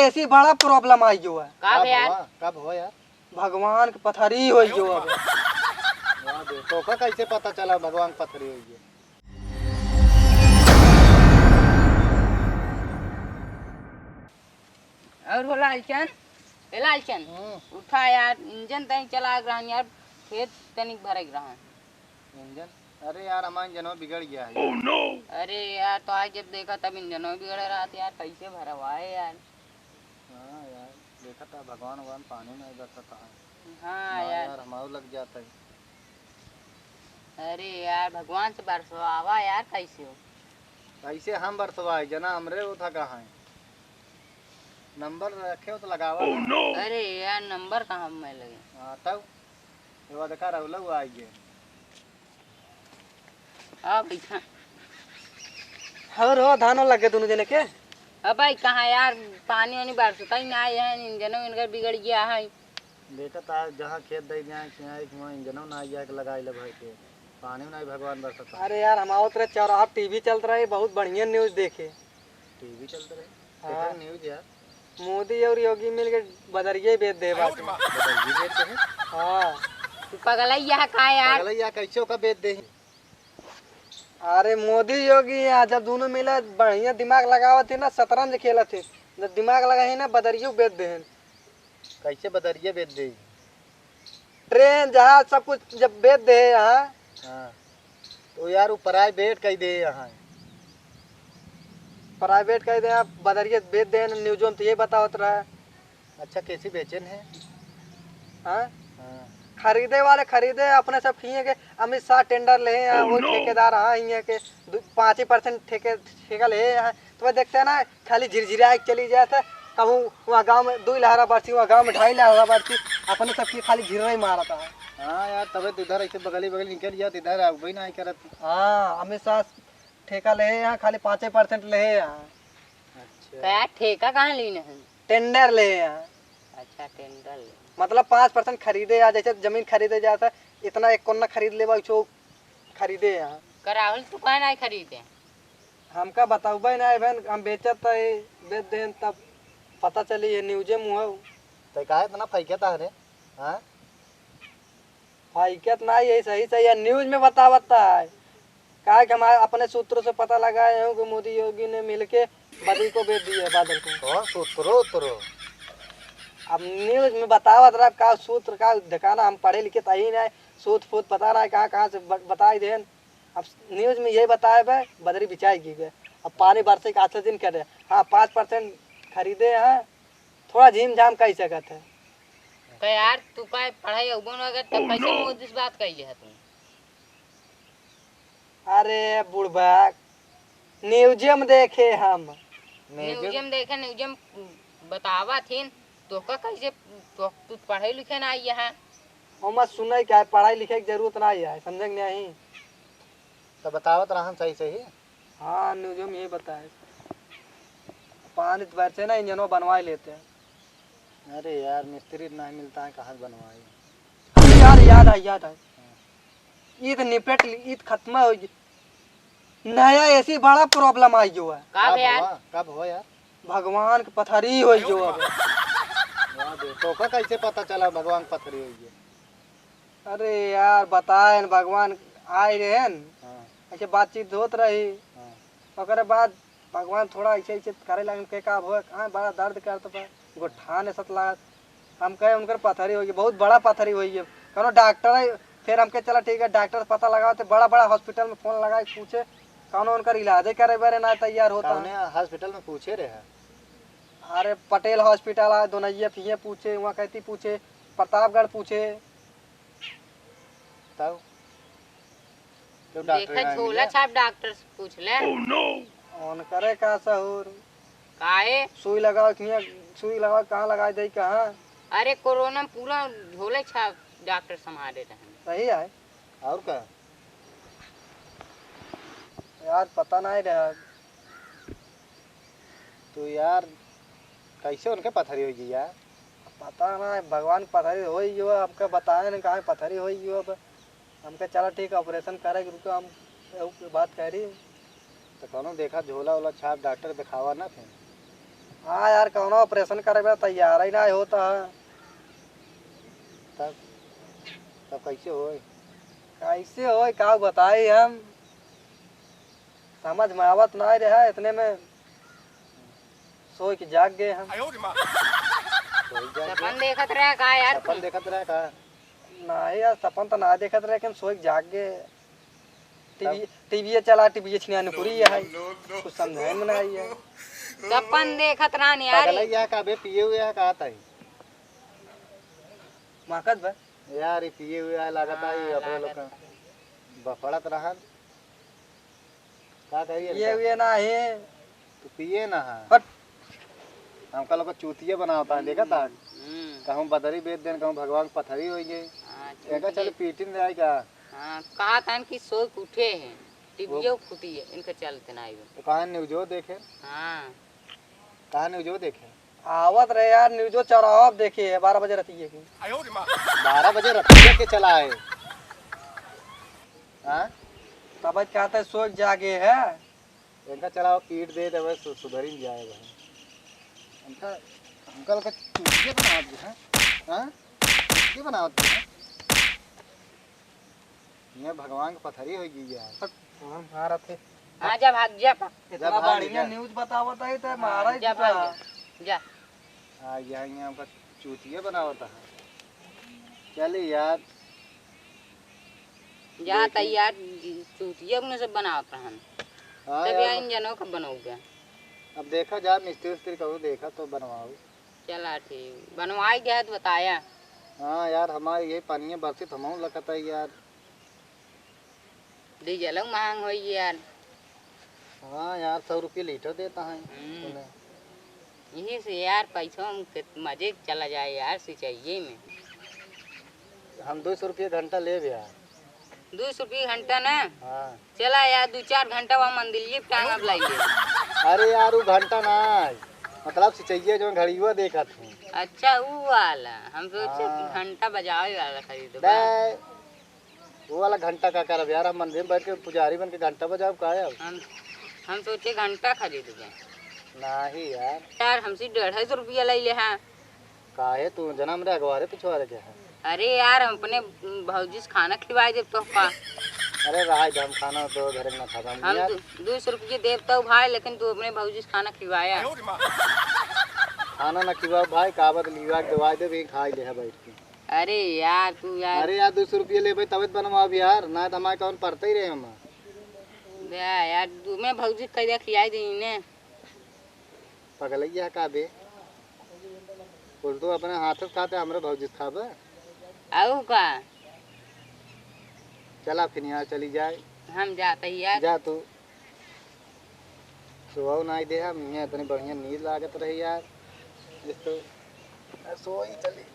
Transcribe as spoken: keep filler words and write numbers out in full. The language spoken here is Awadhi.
ऐसी बड़ा problem आई जो है। का कब भैया? हुआ? कब हुआ यार? भगवान के पथरी होई जो अब। वाह बे, तोका कैसे पता चला भगवान के पथरी होई है? और हो लालचन, ए लालचन, हम्म। उठा यार, इंजन तई चला रहन यार, खेत तनिक भरे रहन। इंजन? अरे यार, हमारा इंजनवा बिगड़ गया है। अरे यार, तो आज जब देखा तब इंजनवा बिगड़ रहा था यार, कैसे भरवाए यार? हाँ यार, देखा था भगवान, भगवान पानी नहीं बरसता है। हाँ ना यार। यार, हमारा लग जाता है। अरे यार, भगवान से बरसवावा यार, कैसे हो? कैसे हम बरसवाए, जना हमरे वो था कहाँ है? नंबर रखे हो तो लगावा ना। अरे यार, नंबर कहाँ में लगे? हाँ, तब ये वाला का रौला हुआ आई है। हाँ, बैठा। और हो, धानो लगे दोनों जने के? अब भाई, कहाँ यार, पानी वानी बरसता ही ना है, इंजनो इनकर बिगड़ गया है। देखत आ, जहाँ खेत दे जाए, कि यहाँ एक वहाँ इंजनो ना आइया के लगाई ले भाई के। पानी ना भगवान बरसता। अरे यार, हम आवत रहे चौराहा, टीवी चलत रहे, बहुत बढ़िया news देखे। टीवी चलत रहे? हाँ। केकर news यार? मोदी और योगी मिल के बदरिया ही बेच दे बाटे। बदरिया बेच दे? हाँ। तू पगलैया है का यार? पगलैया कैसे ओका बेच दे? अरे मोदी योगी यहाँ जब दोनों मिला बढ़िया दिमाग लगावत ही ना, शतरंज खेलत ही, जब दिमाग लगा ही ना, बदरियो बेच दे। कैसे बदरिया बेच दे? ट्रेन, जहाज, सब कुछ जब बेच दे यहाँ। हाँ। तो यार, वो private कह दे यहाँ। Private कह दे, आप बदरिया बेच दे, न्यूजों में तो ये बतावत रहा। अच्छा, कैसे बेचन है? हाँ? हाँ। खरीदे वाले खरीदे, अपने सब किए के अमित शाह tender ले हैं, वो ठेकेदार हाँ, इहे के दु-, पाँच ही percent ठेके, ठेका ले हैं। तो वह देखते हैं ना, खाली झिरझिरा के चली जात है। कहूँ वहाँ गाँव में दुई लहरा बरसी, वहाँ गाँव में ढाई लहरा बरसी, अपने सबकी खाली झिररा ही मारत है। हाँ यार, तबे तो इधर ऐसे बगली बगली निकल जात, इधर आवे नहीं करत। हाँ, अमित शाह ठेका ले है यहाँ, खाली पाँचे percent ले है यहाँ। अच्छा। तो यार, ठेका कहाँ लीन है? Tender ले है यहाँ। अच्छा, tender ले। मतलब पाँच percent खरीदे या जैसे जमीन खरीदे जात है, इतना एक कोन्ना खरीद लेबा, उछो खरीदे यहाँ। का राहुल, तू काहे नाहीं खरीदे? हमका बताउबे नाहीं बहन, हम बेचत है, बेच देन तब पता चली, ये न्यूजे मुँह। तो काहे इतना फैकत है रे? हाँ? फैकत नाहीं है, सही सही है, news में बतावत है। काहे कि हमारे अपने सूत्रों से पता लगाए हूँ कि मोदी योगी ने मिलके बदरी को बेच दिया है, बादल को। कौन सूत्रो उतरो? अब news में बतावत रहा, का सूत्र, का ठिकाना, हम पढ़े लिखे तो ही नहीं, सूत फूत पता नहीं कहाँ, कहाँ से ब-, बताई देन। अब news में यही बताए बे, बदरी बिचाई गई बे। अब पानी बरसे के आठ दिन करे, हाँ, पाँच percent खरीदे हैं, थोड़ा झीम झाम कह सकत है। तो यार, तू का पढ़ाई अगुन हो गया, तब कैसे मोदी से बात कर लिया तू? अरे बुढ़बा, न्यूजे में देखे हम। न्यूजे में देखे, न्यूजे में बतावा थीन, तोका कैसे, तो, तू पढ़े लिखे ना आई है। ओमा सुने क्या है, पढ़ाई लिखे की जरूरत ना है, समझे कि नहीं? तो बतावत रहन सही सही। हाँ, न्यूजो में यही बताए। पानी तो बरसे ना, इंजनो बनवा लेते हैं। अरे यार, मिस्त्री नहीं मिलता है, कहाँ से बनवाए? अरे यार, याद आया, याद आया। ईद निपट ली, ईद खत्म हो गई। नया ऐसी बड़ा problem आई जो है। का कब भैया? हुआ? कब हुआ यार? भगवान के पथरी होई जो अब। वाह बे, तोका कैसे पता चला भगवान के पथरी होई है? अरे यार, बताए न, भगवान आए रहे न, हाँ। ऐसे बातचीत होत रही। हाँ। ओकरे बाद भगवान थोड़ा ऐसे ऐसे करे लगे, के का भो, हाँ, बड़ा दर्द करत बा, गोठान ऐसा लागत। हम कहे उनकर पथरी होई है, बहुत बड़ा पथरी होई है। कौनो डॉक्टर है, फिर हमके चला ठीक है, डॉक्टर से पता लगाओ, तो बड़ा बड़ा hospital में phone लगाए पूछे, कौनो उनकर इलाजे करे बारे ना तैयार होता। कौने hospital में पूछे रहे? अरे पटेल hospital आए, दोनैया फिर पूछे, वहाँ कहती पूछे, प्रतापगढ़ पूछे। तब? क्यों डॉक्टर देखा, ना झोला मिले? छाप डॉक्टर से पूछ ले। उनकरे का सहूर? काहे? सुई लगाओ, किया सुई लगाओ, कहाँ लगाए दे, कहाँ? अरे कोरोना में पूरा झोले छाप डॉक्टर संभाले रहे। सही है। और का? यार पता नहीं रहा। तो यार कैसे उनके पथरी होई गई यार? पता ना, भगवान पथरी होई जो, हमका बताए न कहाँ पथरी होई जो। अब हमका चला ठीक है, operation करे के रुको, हम एहू के बात करी। तो कौनो देखा झोला वोला छाप डॉक्टर दिखावा ना फिर। हाँ यार, कौनो ऑपरेशन करे बा, तैयार ही ना होता है। तब, तब कैसे होई? कैसे होई, का बताई हम, समझ में आवत ना रहा, इतने में सोई के जाग गए हम। सोई जाग गए? सपन देखत रहा का यार सपन तू? देखत रहा का? नहीं यार, सपन तो ना देखत रहे, लेकिन सोई के जाग गए। टीवी, तब? टीवी चला, टीवी छिनाने पूरी है, कुछ समझे में ना आई है। सपन देखत रहन यार। पगलैया का बे, पिए हुए है का ताई? माकत बा। यार, ये पिए हुए है, लागत आई, हाँ, अपने लोग लागत का बा। बफड़त रहन। का कही ये इनका? हुए ना है। तू पिए ना है। हट। हमका लोग चूतिया बनावता है, देखा था? हम्म। कहूँ बदरी बेच देन, कहूँ भगवान के पथरी होई गई। हाँ, एका चूतिया। चल पीटिन जाए का? हाँ, कहा था कि सोई के उठे हैं, टीवीओ वो फूटी है, इनका चलते ना आइबे। तो कहाँ न्यूजो देखे? हाँ। कहाँ न्यूजो देखे? आवत रहे यार, न्यूजो चौराहा पे देखे है, बारह बजे रतिये की। बारह बजे रतिये के चला है। हाँ? तब आज कहते सोच जागे है। इनका चलाओ, कीट दे देवे, सु-, सुधरी जाए भाई। इनका, इनका लोग चूतिया बनावत है, हाँ? चूतिया बनावत है। ये भगवान के पथरी हो गई यार। हट, हम मारत है। हाँ, जा भाग जा। इतना जा भाग बढ़िया जा। न्यूज बतावत है तो हाँ, मारा ही जा चुका। भाग जा। जा। आ, यहाँ, यहाँ पर चूतिया बनावत है। चल यार। जा देखी। तैयार चूतिया अपने सब बनावत रहन। हाँ तब यार, यहाँ बस इंजनो का बनोगे। अब देखा जा, मिस्त्री उस्त्री कहूँ देखा तो बनवाओ। चला ठीक, बनवाई दे तो बताया। हाँ यार, हमारे ये पानी बरसित हमहू लगता है यार। डीजल महंग हो यार। हाँ यार, सौ रुपये लीटर देता है। हम्म। यही से यार, पैसों में कित-, मजे चला जाए यार, सिंचाइये में। हम दो सौ रुपये घंटा लेब यार। दो सौ रुपये घंटा ना? हाँ। चला यार, दो चार घंटा वहाँ मंदिलिये पे टांगब लाइए। अरे यार, वो घंटा ना है, मतलब सिंचाइये जो घड़ियुआ देखत हूँ। अच्छा, वो वाला। हम सोचे हाँ। घंटा बजावे वाला खरीदो बे, का? वो वाला घंटा का करब यार? हम मंदिर में बैठ के पुजारी बन के घंटा बजाब का अब? हम, हम सोचे घंटा खरीद लें। नहीं यार। यार, हमसे डेढ़ सौ रुपया ले ले हैं। काहे तू जना हमरे अगवारे पिछवारे के है? अरे यार, हम अपने भौजी से खाना खिलवाए देब तोहका। अरे रहा दे, हम खाना तो घरे में ना खाता हम हम यार। दू, दू सौ रुपये देब तो भाई, लेकिन तू अपने भौजी से खाना खिलवाया। खाना ना खिलवाओ भाई, काबत लिवा के दवाई दे भी खाई ले है बैठ के। अरे यार, तू यार। अरे यार, दो सौ रुपये लेबे तबे तो बनवाब यार, ना तो हमारे कौन पड़ते ही रहे हम। बे यार, तू मैं भौजी के कह दिया खियाई दी ने। पगलैया का बे? उल्टो अपने हाथ से खाते, हमरे भौजी से खाबे? आऊ का? चला फिर यहाँ चली जाए। हम जाते ही यार। जा तू। सोओ नाई दे हम, यहाँ इतनी बढ़िया नींद लागत रही यार। जिस तो सोई चली।